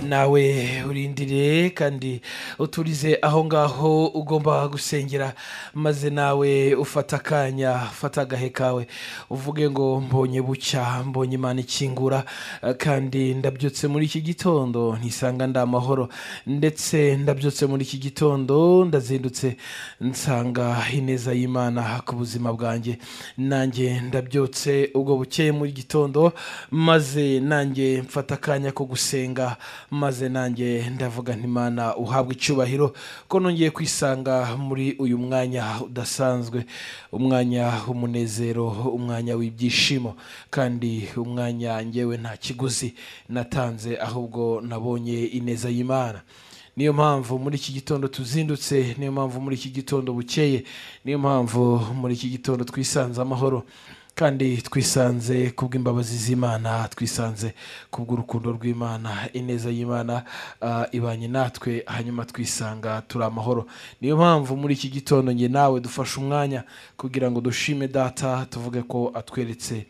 Nawe urindire kandi uturize aho ngaho ugomba gusengera, maze nawe ufata akanya, ufata agahe kawe uvuge ngo mbonye bucya, mbonye Imana ikingura, kandi ndabyutse muri iki gitondo ntisanga ndi amahoro, ndetse ndabyutse muri iki gitondo ndazindutse nsanga ineza y'Imana ku buzima bwanjye. Nanjye ndabyutse ubwo bukeye muri gitondo, maze nanjye mfata akanya ko gusenga, maze nanjye ndavuga nti Imana uhabwe icyubahiro ko nongeye kwisanga muri uyu mwanya udasanzwe, umwanya w'umunezero, umwanya w'ibyishimo, kandi umwanya ngewe nta kiguzi natanze ahubwo nabonye ineza y'Imana. Niyo mpamvu muri iki gitondo tuzindutse, niyo mpamvu muri iki gitondo bukeye, niyo mpamvu muri iki gitondo twisanze amahoro, kandi twisanze kubw'imbabazi z'Imana, twisanze kubw'urukundo rw'Imana, ineza y'Imana ibanye natwe, hanyuma twisanga turi amahoro. Niyo mpamvu muri iki gitondo nge nawe dufashe umwanya kugira ngo dushime Data, tuvuge ko atweretse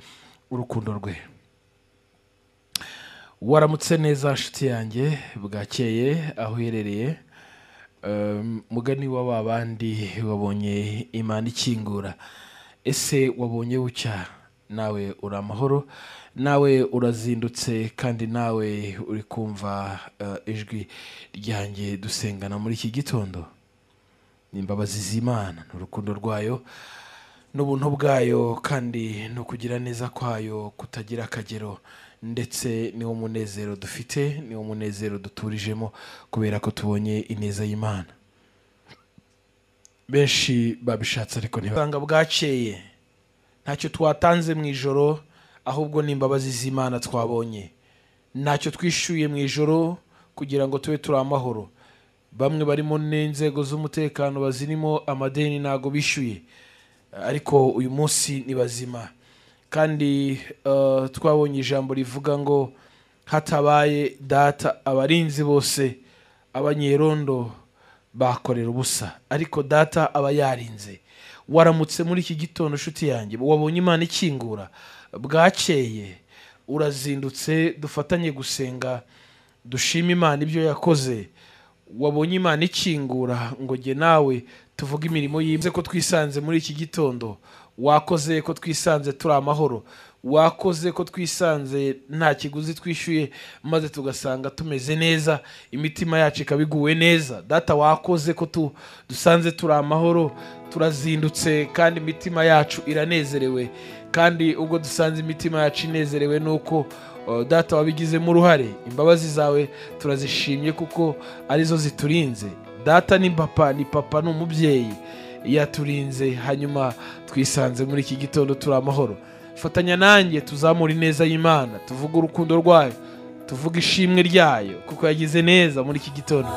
urukundo rwe. Waramutse neza nshuti yanjye, bwakeye aho uherereye. Mugani wa babandi wabonye Imana ikingura. Ese wabonye bucya? Nawe uri amahoro, nawe urazindutse, kandi nawe uri kumva ijwi ryanjye dusengana muri iki gitondo. Ni imbabazi z'Imana, ni urukundo rwayo, n'ubuntu bwayo, kandi no kugira neza kwayo kutagira akagero, ndetse niwo munezero dufite, niwo munezero duturijemo kubera ko tubonye ineza y'Imana. Benshi babishatse ariko ntibanga. Bwakeye ntacyo twatanze mu ijoro, ahubwo ni imbabazi z'Imana twabonye. Ntacyo twishyuye mu ijoro kugira ngo tube turi amahoro. Bamwe barimo n'inzego z'umutekano bazirimo amadeni ntago bishyuye, ariko uyu munsi ni bazima. Kandi twabonye ijambo rivuga ngo hatabaye Data abarinzi bose abanyerondo bakorera ubusa, ariko Data aba yarinze. Waramutse muri iki gitondo nshuti yanjye, wabonye Imana ikingura, bwakeye urazindutse, dufatanye gusenga dushime Imana ibyo yakoze. Wabonye Imana ikingura ngo jye nawe tuvuge imirimo y'Imana, ko twisanze muri iki gitondo. Wakoze ko twisanze turi amahoro, wakoze ko twisanze nta kiguzi twishyuye, maze tugasanga tumeze neza, imitima yacu ikaba iguwe neza. Data wakoze ko dusanze turi amahoro, turazindutse kandi imitima yacu iranezerewe. Kandi ubwo dusanze imitima yacu inezerewe nuko Data wabigizemo uruhare. Imbabazi zawe turazishimye kuko arizo ziturinze. Data ni papa, ni papa, ni umubyeyi yaturinze, hanyuma twisanze muri iki gitondo turi amahoro. Fatanya nanjye tuzamura ineza y'Imana, tuvuge urukundo rwayo, tuvuge ishimwe ryayo kuko yagize neza muri iki gitondo.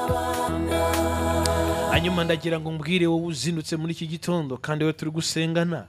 Hanyuma ndagira ngo mbwire wowe uzindutse muri iki gitondo kandi we turi gusengana,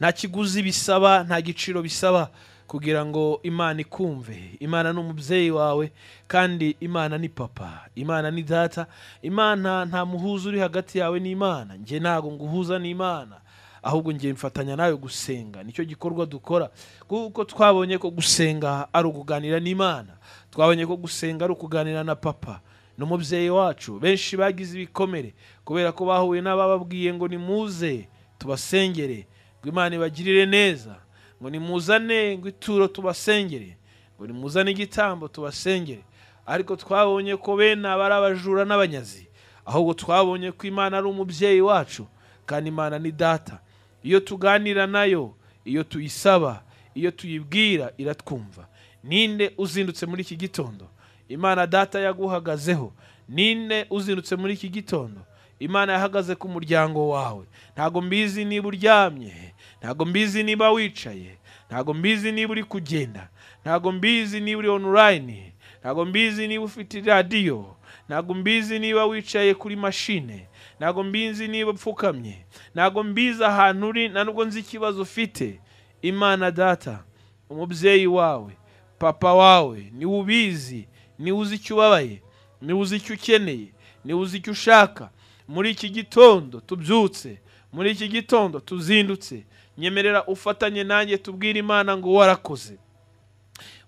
nta kiguzi bisaba, nta giciro bisaba kugira ngo Imana ikumve. Imana ni umubyeyi wawe, kandi Imana ni papa, Imana ni data. Imana nta muhuza uri hagati yawe n'Imana. Njye ntago nguhuza n'Imana, ahubwo ngiye mfatanya nawe gusenga. Nicyo gikorwa dukora, kuko twabonye ko gusenga ari ukuganira n'Imana, twabonye ko gusenga ari ukuganira na papa n'umubyeyi wacu. Benshi bagize ibikomere kubera ko bahuye n'abababwiye ngo nimuze tubasengere, ngo Imana ibagirire neza, ngo nimuzane ngo ituro tubasengere, ngo nimuzane igitambo tubasengere. Ariko twabonye ko bene aba ari abajura n'abanyazi, ahubwo twabonye ko Imana ari umubyeyi wacu, kandi Imana ni data. Iyo tuganira nayo, iyo tuyisaba, iyo tuyibwira, iratwumva. Ninde uzindutse muri iki gitondo Imana Data yaguhagazeho? Ninde uzindutse muri iki gitondo Imana yahagaze ku muryango wawe? Ntago mbizi niba uryamye, ntago mbizi niba wicaye, ntago mbizi niba uri kugenda, ntago mbizi niba uri online, ntago mbizi niba ufite radio, ntago mbizi niba wicaye kuri mashine, ntago mbizi niba upfukamye, ntago mbizi ahantu uri, nta nubwo nzi ikibazo ufite. Imana Data, umubyeyi wawe, papa wawe, niwe ubizi, niwe uzi icyo ubabaye, niwe uzi icyo ukeneye, niwe uzi icyo ushaka. Muri iki gitondo tubyutse, muri iki gitondo tuzindutse, nyemerera ufatanye nanjye tubwire Imana ngo warakoze.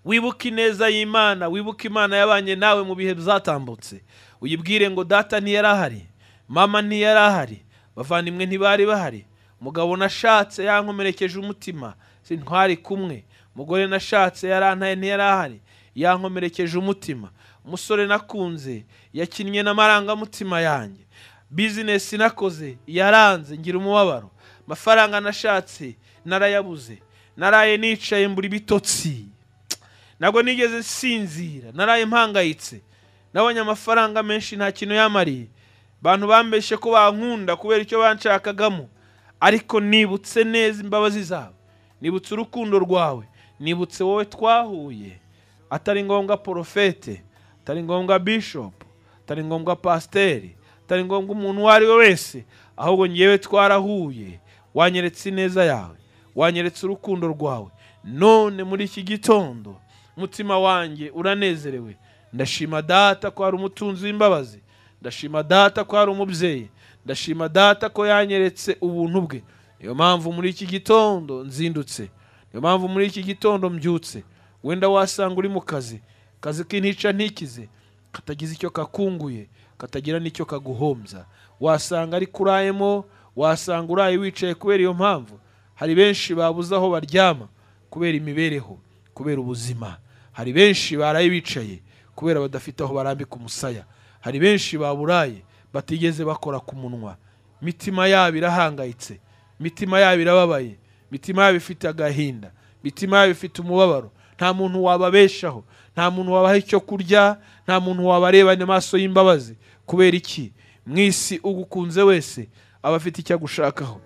Wibuke ineza y'Imana, wibuke Imana yabanye nawe mu bihe byatambutse. Uyibwire ngo data ntiyari ahari, mama ntiyari ahari, bavandimwe ntibari bahari, mugabo nashatse yankomerekeje umutima, sintwari kumwe, mugore nashatse yarantaye ntiyari ahari, yankomerekeje umutima, umusore nakunze yakinnye n'amarangamutima yanjye, bizinesi nakoze yaranze ngira umubabaro, amafaranga nashatse narayabuze, naraye nicaye mbura ibitotsi, ntabwo nigeze nsinzira, naraye mpangayitse, nabonye amafaranga menshi nta kintu yamariye, abantu bambeshe ko bankunda kubera icyo banshakagamo, ariko nibutse neza imbabazi zawe, nibutse urukundo rwawe, nibutse wowe twahuye. Atari ngombwa porofete, atari ngombwa bishop, atari ngombwa pasiteri, atari ngombwa umuntu uwo ari we wese, ahubwo ngewe twarahuye, wanyeretse ineza yawe, wanyeretse urukundo rwawe. None muri iki gitondo umutima wanjye uranezerewe. Ndashima data ko ari umutunzi w'imbabazi, ndashima data ko ari umubyeyi, ndashima data ko yanyeretse ubuntu bwe. Niyo mpamvu muri iki gitondo nzindutse, niyo mpamvu muri iki gitondo mbyutse. Wenda wasanga uri mu kazi, kazi k'intica ntikize, katagize icyo kakunguye, katagira n'icyo kaguhombya. Wasanga ari kurayemo, wasanga uraye wicaye kubera iyo mpamvu. Hari benshi babuze aho baryama kubera imibereho, kubera ubuzima. Hari benshi baraye bicaye kubera badafite aho barambika umusaya. Hari benshi baburaye batigeze bakora ku munwa. Mitima yabo irahangayitse, mitima yabo irababaye, mitima yabo ifite agahinda, mitima yabo ifite umubabaro. Nta muntu wababeshaho, nta muntu wabaha icyo kurya, nta muntu wabarebana amaso y'imbabazi. Kubera iki? Mu isi ugukunze wese aba afite icyo agushakaho.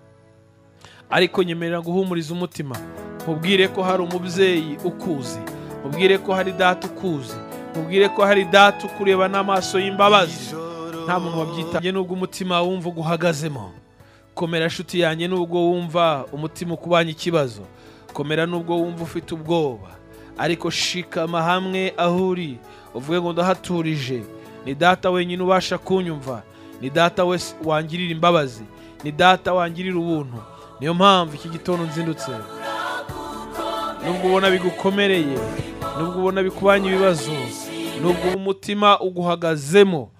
Ariko nyemerera guhumuriza umutima, mubwire ko hari umubyeyi ukuzi, mubwire ko hari data ukuzi, mubwire ko hari data ukureba n'amaso y'imbabazi. Nta muntu wabyita. Nubwo umutima wumva uguhagazemo, komera nshuti yanjye. Nubwo wumva umutima ukubanye ikibazo, komera. Nubwo wumva ufite ubwoba, ariko shikama hamwe aho uri, uvuge ngo ndahaturije. Ni data wenyine ubasha kunyumva, ni data wese wangirira imbabazi, ni data wangirira ubuntu. Niyo mpamvu iki gitondo nzindutse. Nubwo ubona bigukomereye, nubwo ubona bikubanye ibibazo, nubwo umutima uguhagazemo,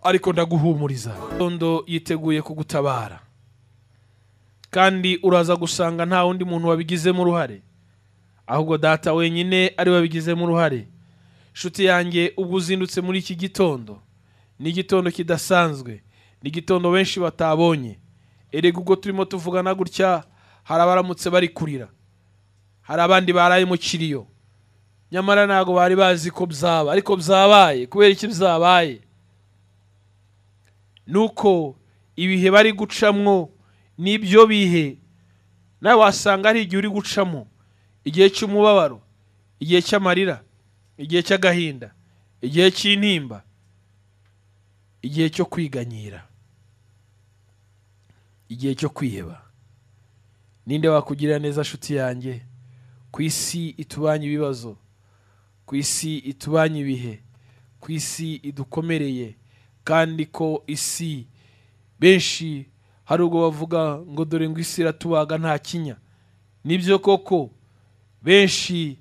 ariko ndaguhumuriza. Tondo yiteguye kugutabara, kandi uraza gusanga nta wundi muntu wabigizemo uruhare, ahubwo data wenyine ari wabigizemo uruhare. Nshuti yanjye, ubwo uzindutse muri iki gitondo, ni igitondo kidasanzwe, ni igitondo benshi batabonye. Erega ubwo turimo tuvugana gutya, hari abaramutse bari kurira, hari abandi baraye mu kiriyo, nyamara ntabwo bari bazi ko byaba, ariko byabaye. Kubera iki byabaye? Nuko ibihe bari gucamwo nibyo bihe nawe wasanga ari igihe uri gucamo, igihe cy'umubabaro, igihe cy'amarira, igihe cy'agahinda, igihe cy'intimba, igihe cyo kwiganyira, igihe cyo kwiheba. Ninde wakugirira neza nshuti yanjye? Ku isi itubanye ibibazo, ku isi itubanye ibihe, ku isi idukomereye, kandi ko isi benshi hari ubwo bavuga ngo dore ngo isi iratubaga nta kinya. Nibyo koko, benshi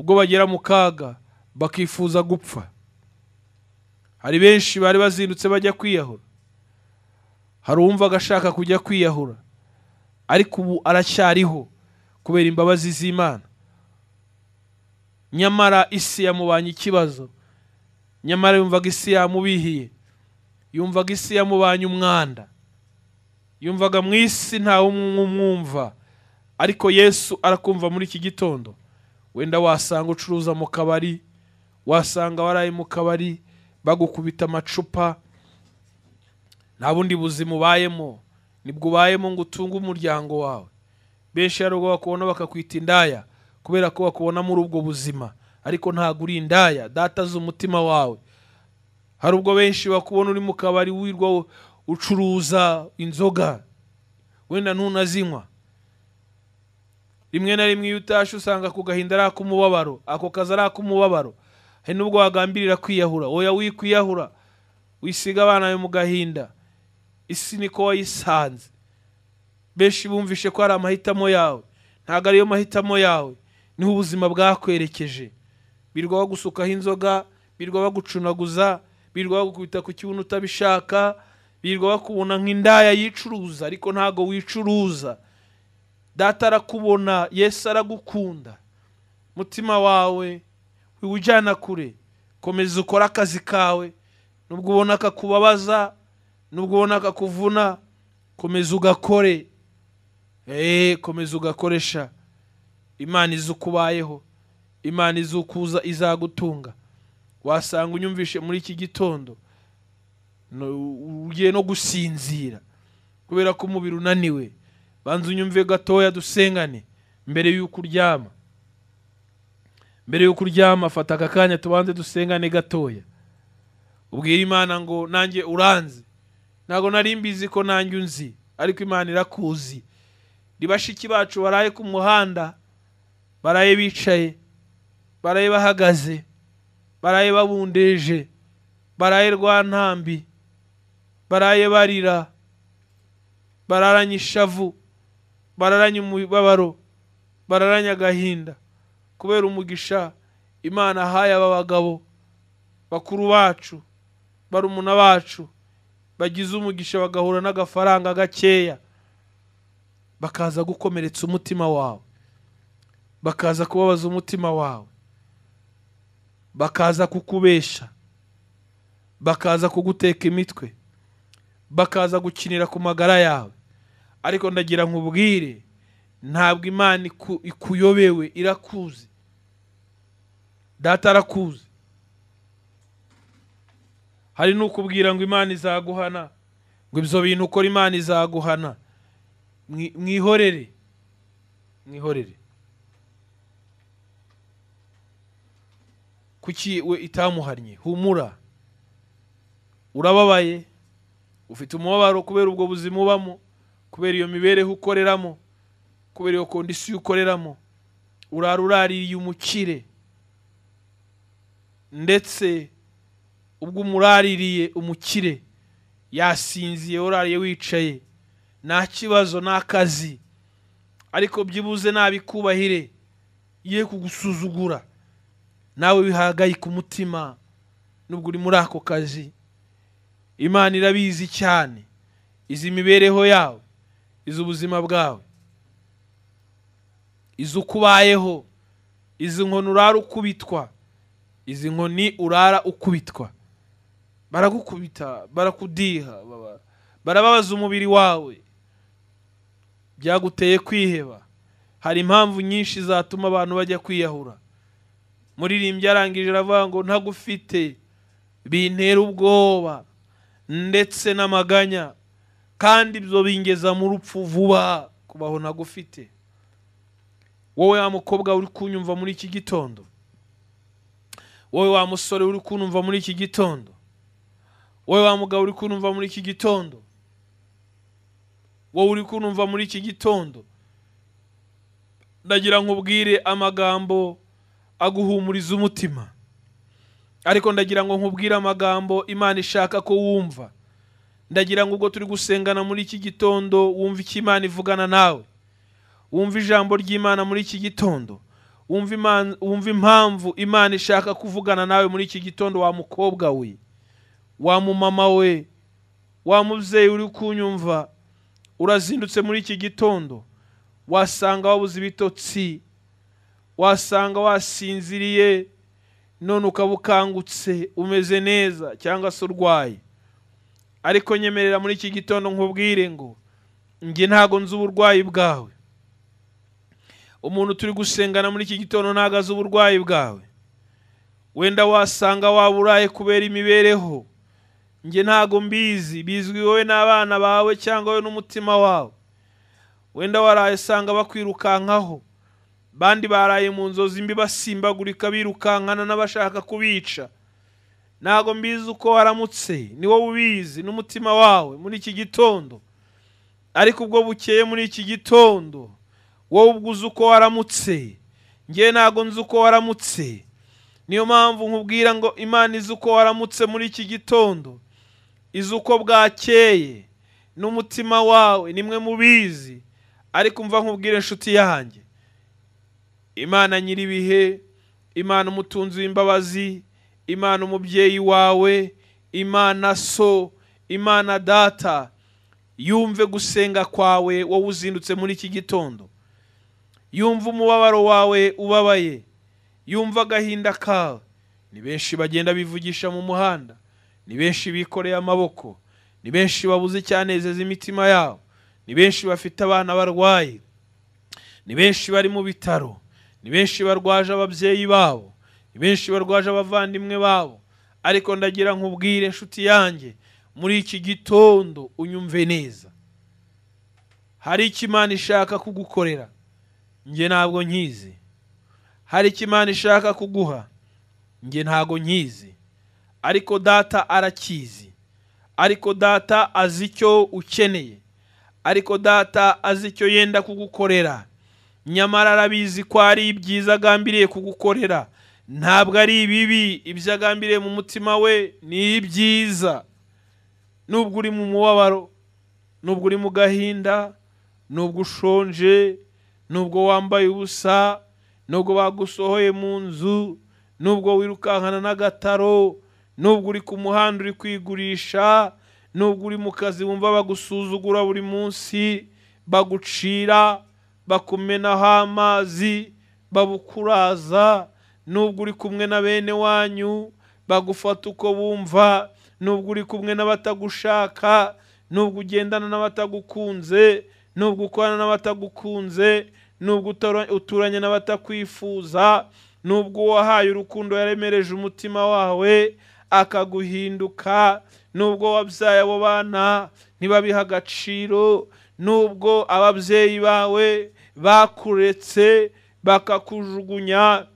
ubwo bagera mu kaga bakifuza gupfa. Hari benshi bari bazindutse bajya kwiyahura, hari uwumvaga ashaka kujya kwiyahura, ariko ubu aracyariho kubera imbabazi z'Imana. Nyamara isi yamubanye ikibazo, nyamara yumvaga isi yamubihiye, yumvaga isi yamubanye umwanda, yumvaga mu isi ntawe umwumva, ariko Yesu arakumva muri iki gitondo. Wenda wasanga ucuruza mu kabari, wasanga waraye mu kabari bagukubita amacupa, nta bundi buzima ubayemo, nibwo ubayemo ngo utunge umuryango wawe. Benshi hari ubwo bakubona bakakwita indaya kubera ko bakubona muri ubwo buzima, ariko ntabwo uri indaya, data z'umutima wawe. Hari ubwo benshi bakubona uri mu kabari wirwa ucuruza inzoga, wenda ntunazinywa. Rimwe na rimwe iyo utashe usanga ku gahinda ari ak'umubabaro, ako kazi ari ak'umubabaro. Hari n'ubwo wagambirira kwiyahura, oya wikwiyahura, wisiga abana bawe mu gahinda. Isi niko wayisanze. Benshi bumvishe ko ari amahitamo yawe, ntabwo ariyo mahitamo yawe. Niho ubuzima bwakwerekeje. Birirwa bagusukaho inzoga, birirwa bagucunaguza, birirwa bagukubita ku kibuno utabishaka, birirwa bakubona nk'indaya yicuruza, ariko ntago wicuruza. Data arakubona, Yesu aragukunda. Mutima wawe wiwujyana kure, komeza ukore akazi kawe, nubwo ubona kakubabaza, nubwo ubona kakuvuna, komeza ugakore. Komeza ugakoresha. Imana izi uko ubayeho, Imana izi uko uza izagutunga. Wasanga unyumvishe muri iki gitondo ugiye no gusinzira kubera ko umubiri unaniwe. Banza unyumve gatoya dusengane mbere y'uko uryama. Mbere y'uko uryama fata aka kanya tubanze dusengane gatoya. Ubwira Imana ngo nanjye uranzi, ntago nari mbizi ko nanjye unzi, ariko Imana irakuzi. Ni bashiki bacu baraye ku muhanda, baraye bicaye, baraye bahagaze, baraye babundeje, baraye rwantambi, baraye barira, bararanye ishavu, bararanye umubabaro, bararanye agahinda kubera umugisha Imana ahaye aba bagabo bakuru bacu, barumuna bacu bagize umugisha bagahura n'agafaranga gakeya, bakaza gukomeretsa umutima wawe, bakaza kubabaza umutima wawe, bakaza kukubesha, bakaza kuguteka imitwe, bakaza gukinira ku magara yawe. Ariko ndagira nkubwire, ntabwo Imana ikuyobewe, irakuzi. Data arakuzi. Hari n'ukubwira ngo Imana izaguhana, ngo ibyo bintu ukora Imana izaguhana. Mwihorere, mwihorere. Kuki we itamuhannye? Humura. Urababaye, ufite umubabaro kubera ubwo buzima ubamo, kubera iyo mibereho ukoreramo, kubera iyo kondisiyo ukoreramo. Urara uraririye umukire, ndetse ubwo umuraririye umukire yasinziye, urariye wicaye, nta kibazo, nta kazi, ariko byibuze nabikubahire, ye kugusuzugura, nawe wihangayika umutima nubwo uri muri ako kazi. Imana irabizi cyane, izi imibereho yawe, izi ubuzima bwawe, izi uko ubayeho, izi nkoni urara ukubitwa, izi nkoni urara ukubitwa. Baragukubita, barakudiha, barababaza umubiri wawe, byaguteye kwiheba. Hari impamvu nyinshi zatuma abantu bajya kwiyahura. Muririmbyi arangije aravuga ngo ntagufite bintera ubwoba ndetse n'amaganya, kandi ibyo bingeza mu rupfu vuba, kubaho ntagufite. Wowe wa mukobwa uri kunyumva muri iki gitondo, wowe wa musore uri kunyumva muri iki gitondo, wowe wa mugabo uri kunyumva muri iki gitondo, wowe uri kunyumva muri iki gitondo, ndagira nkubwire amagambo aguhumuriza umutima. Ariko ndagira ngo nkubwire amagambo Imana ishaka ko wumva. Ndagira ngo ubwo turi gusengana muri iki gitondo wumve icyo Imana ivugana nawe, wumve ijambo ry'Imana muri iki gitondo, wumve impamvu Imana ishaka kuvugana nawe muri iki gitondo. Wa mukobwa we, wa mumama we, wa mubyeyi uri kunyumva, urazindutse muri iki gitondo, wasanga wabuze ibitotsi, wasanga wasinziriye, none ukaba ukangutse umeze neza cyangwa se urwaye. Ariko nyemerera muri iki gitondo nkubwire ngo njye ntago nzi uburwayi bwawe. Umuntu turi gusengana muri iki gitondo ntago azi uburwayi bwawe. Wenda wasanga waburaye kubera imibereho, njye ntago mbizi, bizwi wowe n'abana bawe cyangwa wowe n'umutima wawe. Wenda waraye sanga bakwirukankaho, bandi baraye mu nzozi mbi basimbagurika birukankana n'abashaka kubica. Ntago mbizi uko waramutse, ni wowe ubizi n'umutima wawe muri iki gitondo. Ariko ubwo bukeye muri iki gitondo, wowe ubwo uzi uko waramutse, njye ntago nzi uko waramutse. Niyo mpamvu nkubwira ngo Imana izi uko waramutse muri iki gitondo, izi uko bwakeye n'umutima wawe, nimwe mubizi. Ariko umva nkubwire inshuti yanjye, Imana nyir'ibihe, Imana umutunzi w'imbabazi, Imana umubyeyi wawe, Imana so, Imana data, yumve gusenga kwawe wowe uzindutse muri iki gitondo. Yumve umubabaro wawe ubabaye, yumve agahinda kawe. Ni benshi bagenda bivugisha mu muhanda, ni benshi bikoreye amaboko, ni benshi babuze icyanezeza imitima yabo, ni benshi bafite abana barwaye, ni benshi bari mu bitaro, ni benshi barwaje ababyeyi babo, ni benshi barwaje abavandimwe babo. Ariko ndagira nkubwire inshuti yanjye, muri iki gitondo unyumve neza, hari icyo Imana ishaka kugukorera, njye ntabwo nkizi. Hari icyo Imana ishaka kuguha, njye ntabwo nkizi, ariko data arakizi. Ariko data azi icyo ukeneye, ariko data azi icyo yenda kugukorera. Nyamara arabizi ko ari ibyiza agambiriye kugukorera, ntabwo ari ibibi. Ibyo agambiriye mu mutima we ni ibyiza. Nubwo uri mu mubabaro, nubwo uri mu gahinda, nubwo ushonje, nubwo wambaye ubusa, nubwo bagusohoye mu nzu, nubwo wirukankana n'agataro, nubwo uri ku muhanda uri kwigurisha, nubwo uri mu kazi wumva bagusuzugura buri munsi, bagucira, bakumenaho amazi, babukuraza, nubwo uri kumwe na bene wanyu bagufata uko bumva, nubwo uri kumwe n'abatagushaka, nubwo ugendana n'abatagukunze, nubwo ukorana n'abatagukunze, nubwo uturanye n'abatakwifuza, nubwo wahaye urukundo yaremereje umutima wawe akaguhinduka, nubwo wabyaye abo bana ntibabiha agaciro, nubwo ababyeyi bawe bakuretse bakakujugunya,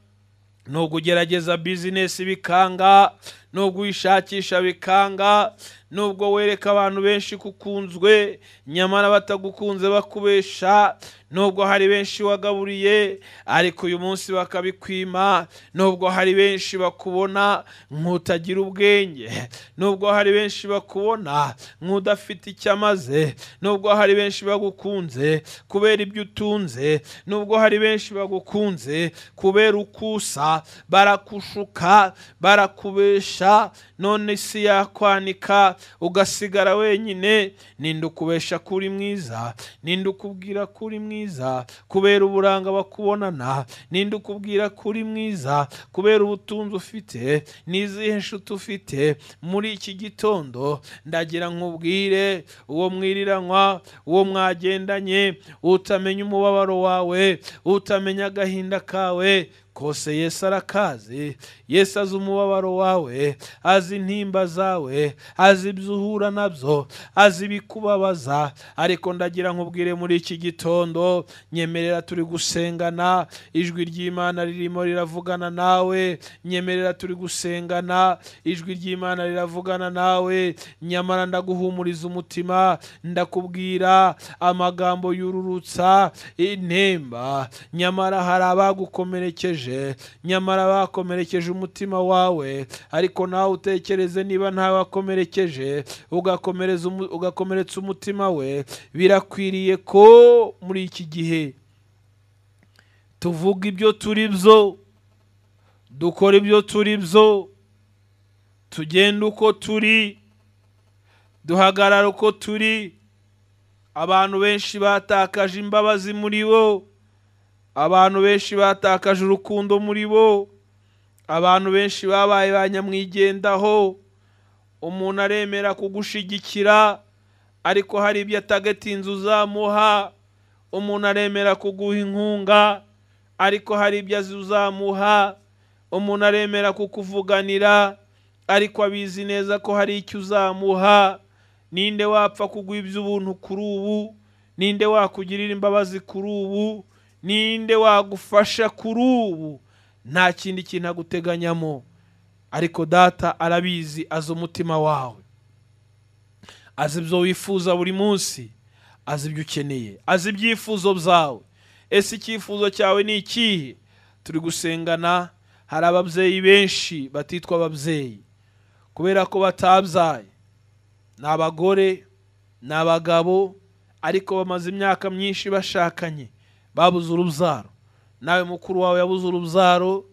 nubwo ugerageza bizinesi bikanga, nubwo uyishakisha bikanga, nubwo wereka abantu benshi kukunzwe nyamara batagukunze bakubesha, nubwo hari benshi wagaburiye ariko uyu munsi bakabikwima, nubwo hari benshi bakubona nk'utagira ubwenge, nubwo hari benshi bakubona nk'udafite icyo amaze, nubwo hari benshi bagukunze kubera ibyo utunze, nubwo hari benshi bagukunze kubera ukusa, barakushuka, barakubesha, none isi yakwanika ugasigara wenyine. Ninde ukubesha kuri mwiza? Ninde ukubwira kuri mwiza kubera uburanga bakubonana? Ninde ukubwira kuri mwiza kubera ubutunzi ufite? N'izihe nshuti ufite? Muri iki gitondo ndagira nkubwire, uwo mwiriranywa, uwo mwagendanye, utamenya umubabaro wawe, utamenya agahinda kawe kose, Yesu arakazi. Yesu azi umubabaro wawe, azi intimba zawe, azi ibyo uhura nabyo, azi ibikubabaza. Ariko ndagira nkubwire muri iki gitondo, nyemerera turi gusengana, ijwi ry'Imana ririmo riravugana nawe. Nyemerera turi gusengana, ijwi ry'Imana riravugana nawe. Nyamara ndaguhumuriza umutima, ndakubwira amagambo yururutsa intimba. Nyamara hari abagukomerekeje, nyamara bakomerekeje umutima wawe, ariko nawe utekereze niba ntawe wakomerekeje ugakomeretsa umutima we. Birakwiriye ko muri iki gihe tuvuga ibyo turi byo, dukora ibyo turi byo, tugenda uko turi, duhagarara uko turi. Abantu benshi batakaje imbabazi muri bo, abantu benshi batakaje urukundo muri bo, abantu benshi babaye ba nyamwigendaho. Umuntu aremera kugushigikira ariko hari ibyo atagatinze uzamuha. Umuntu aremera kuguha inkunga ariko hari ibyo azi uzamuha. Umuntu aremera kukuvuganira ariko abizi neza ko hari icyo uzamuha. Ninde wapfa kuguha iby'ubuntu kuri ubu? Ninde wakugirira imbabazi kuri ubu? Ninde wagufasha kuri ubu? Nta kindi kintu aguteganyamo, ariko data arabizi, azi umutima wawe, azi ibyo wifuza buri munsi, azi ibyo ukeneye, azi ibyifuzo byawe. Ese icyifuzo cyawe ni ikihe? Turi gusengana. Hari ababyeyi benshi batitwa ababyeyi kubera ko batabyaye, ni abagore, ni abagabo, ariko bamaze imyaka myinshi bashakanye, babuze urubyaro. Nawe mukuru wawe yabuze urubyaro,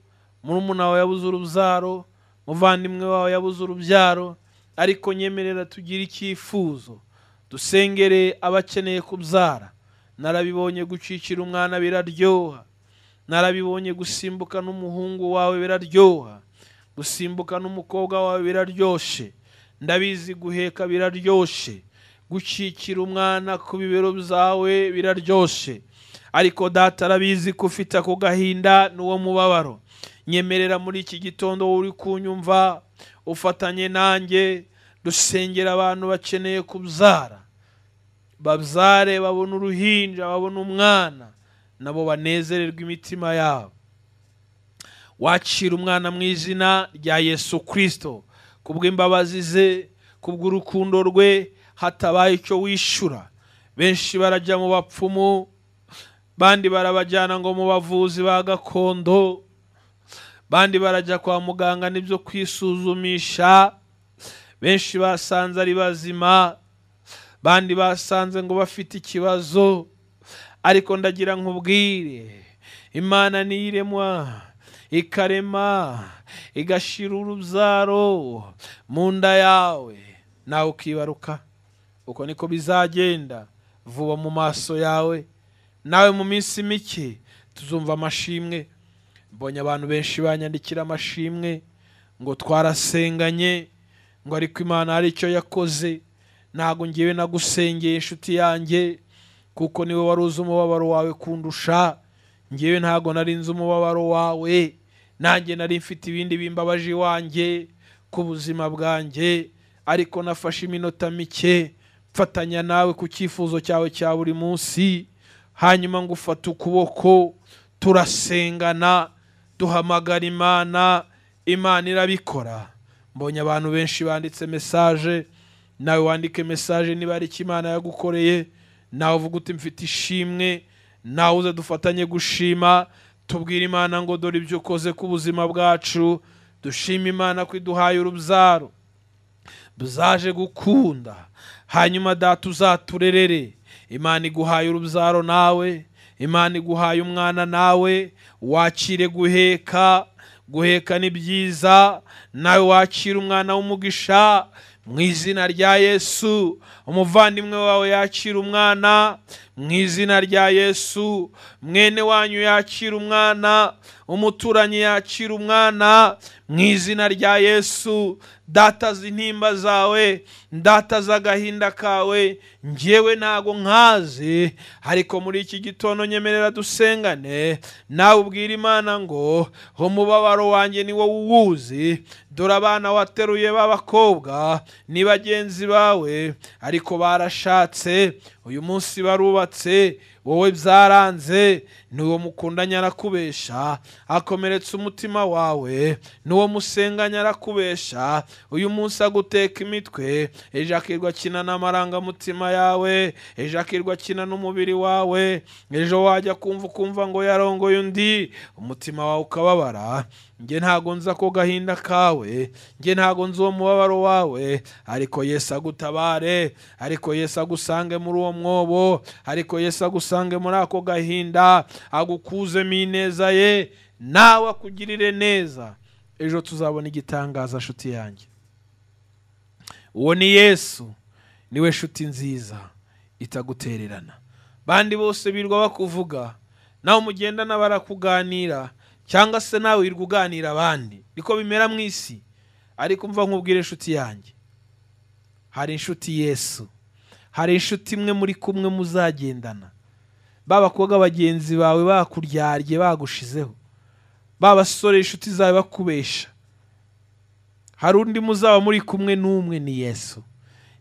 murumuna wawe yabuze urubyaro, muvandimwe wawe yabuze urubyaro, ariko nyemerera tugire icyifuzo, dusengere abakeneye kubyara. Narabibonye gucikira umwana biraryoha, narabibonye gusimbuka n'umuhungu wawe biraryoha, gusimbuka n'umukobwa wawe biraryoshe, ndabizi guheka biraryoshe, gukikira umwana ku bibero byawe biraryoshe, ariko data arabizi ko ufite ako gahinda n'uwo mubabaro. Nyemerera muri iki gitondo uri kunyumva ufatanye nanjye dusengera abantu bakeneye kubyara, babyare babone uruhinja, babone umwana, nabo banezererwe imitima yabo. Wakira umwana mu izina rya Yesu Kristo, kubw'imbabazi ze, kubw'urukundo rwe, hatabaye icyo wishura. Benshi barajya mu bapfumu, bandi barabajyana ngo mu bavuzi ba gakondo, bandi barajya kwa muganga nibyo kwisuzumisha. Benshi basanze ari bazima, bandi basanze ngo bafite ikibazo. Ariko ndagira nkubwire, Imana niyiremwa ikarema igashira urubyaro mu nda yawe, nawe ukibaruka. Uko niko bizagenda vuba mu maso yawe, nawe mu minsi mike tuzumva amashimwe. Mbonye abantu benshi banyandikira amashimwe ngo twarasenganye, ngo ariko Imana hari icyo yakoze. Ntago ngewe nagusengeye inshuti yanjye, kuko niwe wari uzi umubabaro wawe kundusha. Ngewe ntago nari nzi umubabaro wawe, nanjye nari mfite ibindi bimbabaje iwanjye ku buzima bwanjye, ariko nafashe iminota mike mfatanya nawe ku cyifuzo cyawe cya buri munsi, hanyuma ngufata ukuboko turasengana, duhamagara Imana, Imana irabikora. Mbonye abantu benshi banditse message, nawe wandike message niba ari icyo Imana yagukoreye, nawe uvuga uti mfite ishimwe, nawe uze dufatanye gushima, tubwire Imana ngo dore ibyo ukoze ku buzima bwacu. Dushime Imana ko iduhaye urubyaro buzaje gukunda, hanyuma data uzaturerere. Imana iguhaye urubyaro nawe, Imana iguhaye umwana nawe, wakire guheka. Guheka ni byiza, nawe wakira umwana w'umugisha mu izina rya Yesu. Umuvandimwe wawe yakira umwana mu izina rya Yesu, mwene wanyu yakira umwana, umuturanyi yakira umwana mu izina rya Yesu. Data intimba zawe, data agahinda kawe, njyewe ntago nkazi, ariko muri iki gitondo nyemerera dusengane, nawe ubwira Imana ngo umubabaro wanjye ni wowe uwuzi. Dore abana wateruye b'abakobwa ni bagenzi bawe, ariko barashatse, uyu munsi barubatse, wowe byaranze. N'uwo mukundanye arakubesha, akomeretsa umutima wawe, n'uwo musenganye arakubesha, uyu munsi aguteka imitwe, ejo akirwa akina n'amarangamutima yawe, ejo akirwa akina n'umubiri wawe, ejo wajya kumva ukumva ngo yarongoye undi, umutima wawe ukababara. Nge ntago nzi ako gahinda kawe, nge ntago nzi uwo mubabaro wawe, ariko Yesu agutabare, ariko Yesu agusange muri uwo mwobo, ariko Yesu agusange muri ako gahinda, agukuzemo ineza ye, nawe akugirire neza. Ejo tuzabona igitangaza nshuti yanjye. Uwo ni Yesu, niwe nshuti nziza itagutererana. Bandi bose birwa bakuvuga, nawe mugendana barakuganira, cyangwa se nawe wirwa uganira abandi, niko bimera mu isi. Ariko umva nkubwire inshuti yanjye, hari inshuti Yesu, hari inshuti imwe muri kumwe muzagendana. Babakobwa bagenzi bawe bakuryarye bagushizeho, babasore inshuti zawe bakubesha, hari undi muzaba muri kumwe n'umwe, ni Yesu.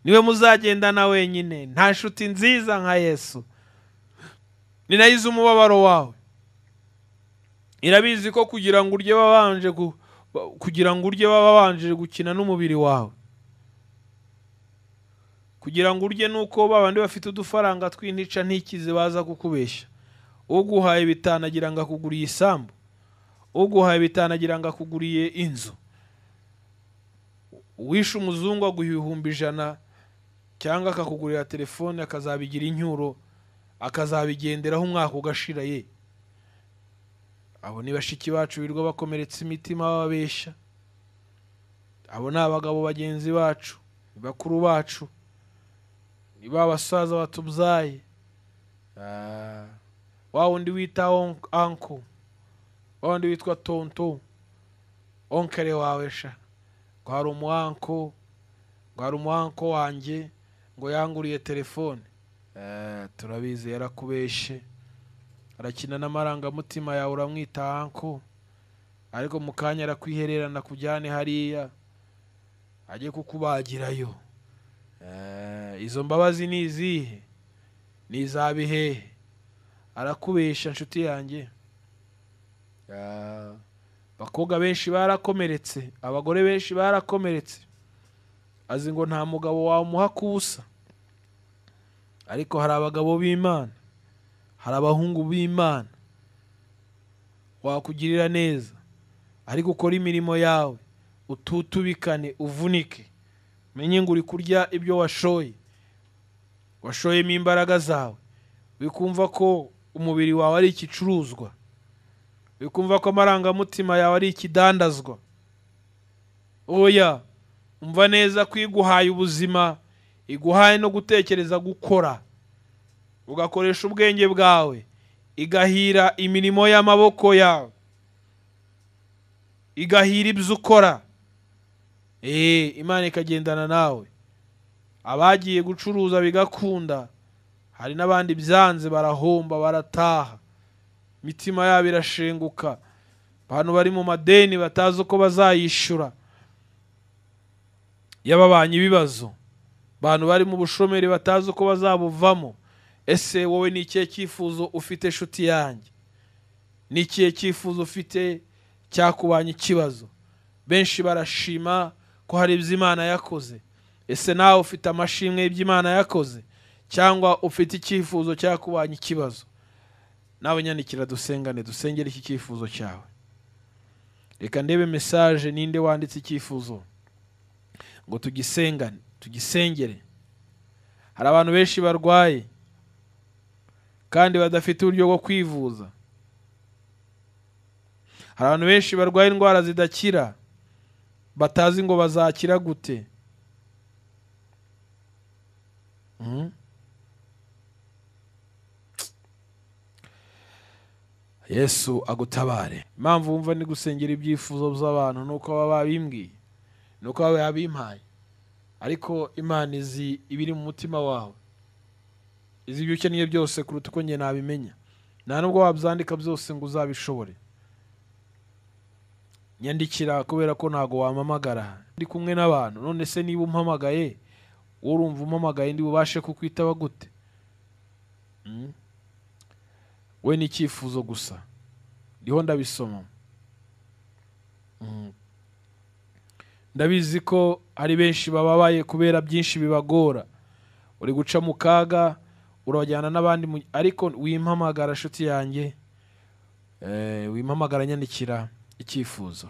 Niwe muzagendana wenyine. Nta nshuti nziza nka Yesu. Ni nayo izi umubabaro wawe, irabizi ko kugira ngo urye babanje kugira ngo urye babanje gukina n'umubiri wawe, kugira ngo urye nuko babandi bafite udufaranga tw'intica ntikize baza kukubesha. Uguhaye bitanu agira ngo akuguriye isambu, uguhaye bitanu agira ngo akuguriye inzu. Uwishe umuzungu aguha 100,000 cyangwa akakugurira telefone akazabigira incyuro, akazabigenderaho umwaka ugashira ye. Abo ni bashiki bacu birirwa bakomeretsa imitima bababesha. Abo ni abagabo bagenzi bacu, ni bakuru bacu, ni ba basaza batubyaye. Wa wundi wita uncle, wa wundi witwa tonto, onkere wawe sha, ngo hari umu uncle, ngo hari umu uncle wanjye ngo yanguriye telefone. Turabizi yarakubeshe, arakina n'amarangamutima yawe, uramwita uncle, ariko mu kanya arakwihererana kujyane hariya ajye kukubagirayo. Izo mbabazi ni izihe? Ni izabihehe? Arakubesha nshuti yanjye. Abakobwa benshi barakomeretse, abagore benshi barakomeretse, azi ngo nta mugabo wamuha kubusa. Ariko hari abagabo b'Imana, hari abahungu b'Imana wakugirira neza, ariko ukora imirimo yawe ututubikane, uvunike, menye ngo uri kurya ibyo washoye, washoyemo imbaraga zawe. Wikumva ko umubiri wawe ari ikicuruzwa, wikumva ko amarangamutima yawe ari ikidandazwa. Oya, umva neza ko iguhaye ubuzima, iguhaye no gutekereza gukora, ugakoresha ubwenge bwawe, igahira imirimo y'amaboko yawe, igahira ibyo ukora. Imana ikagendana nawe. Abagiye gucuruza bigakunda, hari n'abandi byanze barahomba barataha, imitima yabo irashenguka, abantu bari mu madeni batazi uko bazayishyura, yababanye ibibazo, abantu bari mu bushomeri batazi uko bazabuvamo. Ese wowe ni ikihe cyifuzo ufite nshuti yanjye? Ni ikihe cyifuzo ufite cyakubanye ikibazo? Benshi barashima ko hari ibyo Imana yakoze. Ese nawe ufite amashimwe y'ibyo Imana yakoze, cyangwa ufite icyifuzo cyakubanye ikibazo? Nawe nyandikira dusengane, dusengere iki cyifuzo cyawe. Reka ndebe message, ninde wanditse icyifuzo ngo tugisengane, tugisengere. Hari abantu benshi barwaye kandi badafite uburyo bwo kwivuza. Hari abantu benshi barwaye indwara zidakira, batazi ngo bazakira gute. Yesu agutabare. Impamvu wumva ni gusengera ibyifuzo by'abantu nuko baba babimbwiye, nuko baba babimpaye, ariko Imana izi ibiri mu mutima wawe, izi ibyo ukeneye byose kuruta uko njye nabimenya. Nta nubwo wabyandika byose ngo uzabishobore. Nyandikira kubera ko ntago wampamagara, ndi kumwe n'abantu. None se niba umpamagaye, urumva umpamagaye ndi bubashe kukwitaba gute? We ni icyifuzo gusa, ndiho ndabisoma. Ndabizi ko hari benshi bababaye kubera byinshi bibagora, uri guca mu kaga, urabajyana n'abandi, ariko wimpamagara nshuti yanjye, wimpamagara, nyandikira icyifuzo.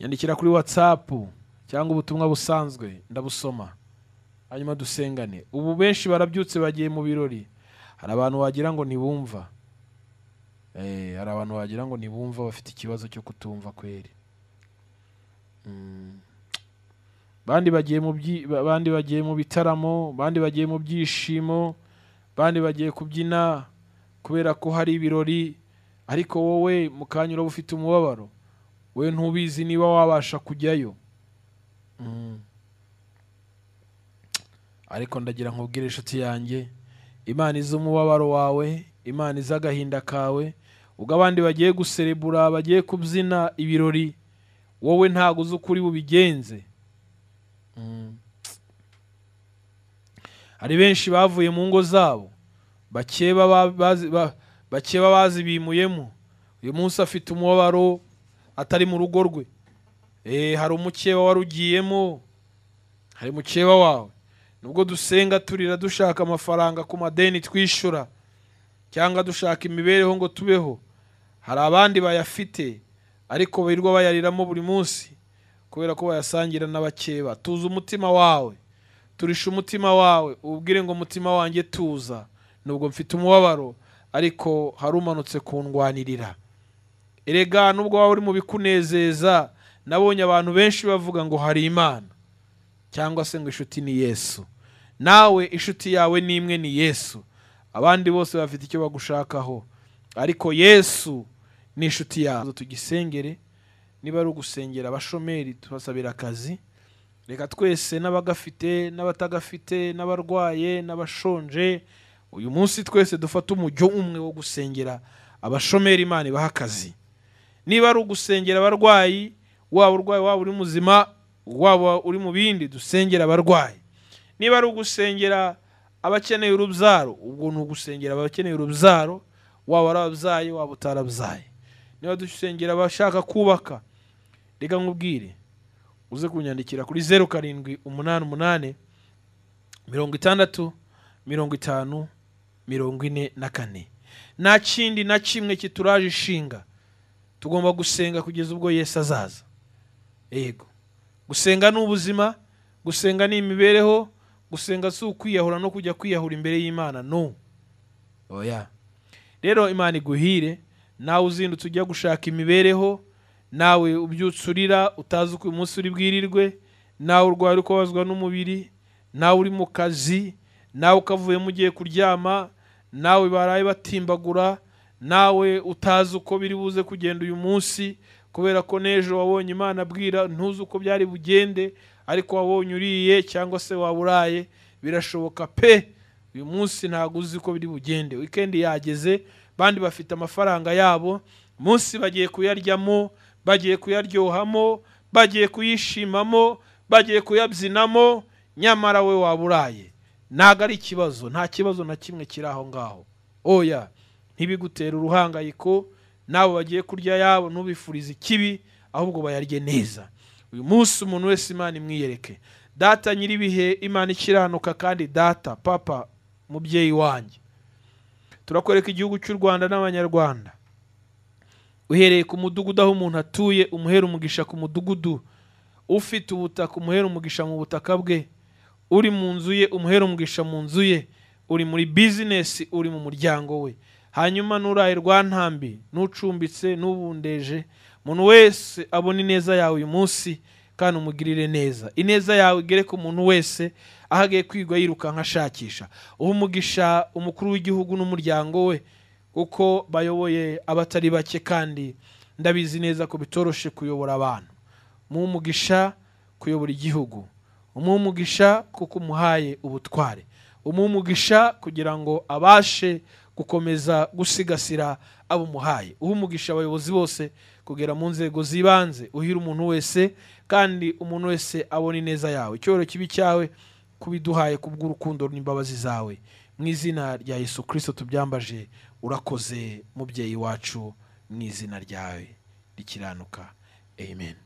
Nyandikira kuri WhatsApp cyangwa ubutumwa busanzwe, ndabusoma hanyuma dusengane. Ubu benshi barabyutse bagiye mu birori. Hari abantu wagira ngo ntibumva, hari abantu wagira ngo ntibumva, bafite ikibazo cyo kutumva kweri. Bandi bagiye mu bandi bagiye mu bitaramo, bandi bagiye mu byishimo, bandi bagiye kubyina kubera ko hari ibirori, ariko wowe mu kanya uraba ufite umubabaro, we ntubizi niba wabasha kujyayo. Ariko ndagira nkubwire inshuti yanjye, Imana izi umubabaro wawe, Imana izi agahinda kawe. Ubwo abandi bagiye guserebura, bagiye kubyina ibirori, wowe ntago uzi ukuri bubigenze. Hari benshi bavuye mu ngo zabo, bakeba bazibimuyemo. Uyu munsi afite umubabaro atari mu rugo rwe. Hari umukeba warugiyemo, hari mukeba wawe. Nubwo dusenga turira dushaka amafaranga ku madeni twishyura, cyangwa dushaka imibereho ngo tubeho, hari abandi bayafite ariko birirwa bayariramo buri munsi kubera ko bayasangira n'abakeba. Tuza umutima wawe, turisha umutima wawe, ubwire ngo umutima wanjye tuza, nubwo mfite umubabaro ariko harumanutse kundwanirira. Erega nubwo waba uri mu bikunezeza, nabonye abantu benshi bavuga ngo hari Imana cyangwa se ngo inshuti ni Yesu. Nawe inshuti yawe ni imwe, ni Yesu. Abandi bose bafite icyo bagushakaho, ariko Yesu ni inshuti yawe. Tugisengere, niba ari ugusengera abashomeri tubasabira akazi. Reka twese n'abagafite n'abatagafite n'abarwaye n'abashonje, uyu munsi twese dufate umujyo umwe wo gusengera abashomeri, Imana ibaha akazi. Niba ari ugusengera abarwayi, waba urwaye waba uri muzima waba uri mu bindi, dusengera abarwayi. Niba ari ugusengera abakeneye urubyaro, ubwo ni ugusengera abakeneye urubyaro, waba warabyaye waba utarabyaye. Niba dusengera abashaka kubaka, reka nkubwire uze kunyandikira kuri 0788 60 50 44. Nta kindi na kimwe kituraje ishinga, tugomba gusenga kugeza ubwo Yesu azaza. Yego, gusenga ni ubuzima, gusenga ni imibereho, gusenga si ukwiyahura no kujya kwiyahura imbere y'Imana, no. Oya. Rero Imana iguhire, nawe uzindutse ujya gushaka imibereho, nawe ubyutse urira utazi uko uyu munsi uri bwirirwe, nawe urwaye uri kubabazwa n'umubiri, nawe uri mu kazi, nawe ukavuyemo ugiye kuryama, nawe baraye batimbagura, nawe utazi uko biri buze kugenda uyu munsi, kubera ko n'ejo wabonye Imana abwira ntuzi uko byari bugende, ariko wabonye uriye cyangwa se waburaye, birashoboka pe. Uyu munsi ntabwo uzi uko biri bugende. Weekend yageze, bandi bafite amafaranga yabo, munsi bagiye kuyaryamo, bagiye kuyaryohamo, bagiye kuyishimamo, bagiye kuyabyinamo, nyamara we waburaye. Ntago ari ikibazo, nta kibazo na kimwe kiri aho ngaho. Oya, ntibigutere uruhangayiko, nabo bagiye kurya yabo ntubifurize ikibi, ahubwo bayarye neza. Uyu munsi umuntu wese Imana imwiyereke. Data nyiribihe, Imana ikiranuka, kandi data papa mubyeyi wanjye, turakwereka igihugu cy'u Rwanda n'abanyarwanda. Uhereye ku mudugudu aho umuntu atuye, umuhera umugisha ku mudugudu. Ufite ubutaka umuhera umugisha mu butaka bwe. Uri mu nzu ye umuhera umugisha mu nzu ye. Uri muri business, uri mu muryango we. Hanyuma nuraye rwantambi, nucumbitse, nubundeje, umuntu wese abone ineza yawe uyu munsi, kandi umugirire neza. Ineza yawe igere ku muntu wese aho agiye kwigwa yirukanka ashakisha. Uha umugisha umukuru w'igihugu n'umuryango we, kuko bayoboye abatari bake, kandi ndabizi neza ko bitoroshe kuyobora abantu. Muhe umugisha kuyobora igihugu, umuhe umugisha kuko umuhaye ubutware, umuhe umugisha kugira ngo abashe gukomeza gusigasira abo umuhaye. Uhe umugisha abayobozi bose kugera mu nzego z'ibanze, uhire umuntu wese, kandi umuntu wese abone ineza yawe. Icyubahiro kibi cyawe kubiduhaye kubw'urukundo n'imbabazi zawe. Mu izina rya Yesu Kristo tubyambaje, urakoze mubyeyi wacu, mu izina ryawe rikiranuka. Amen.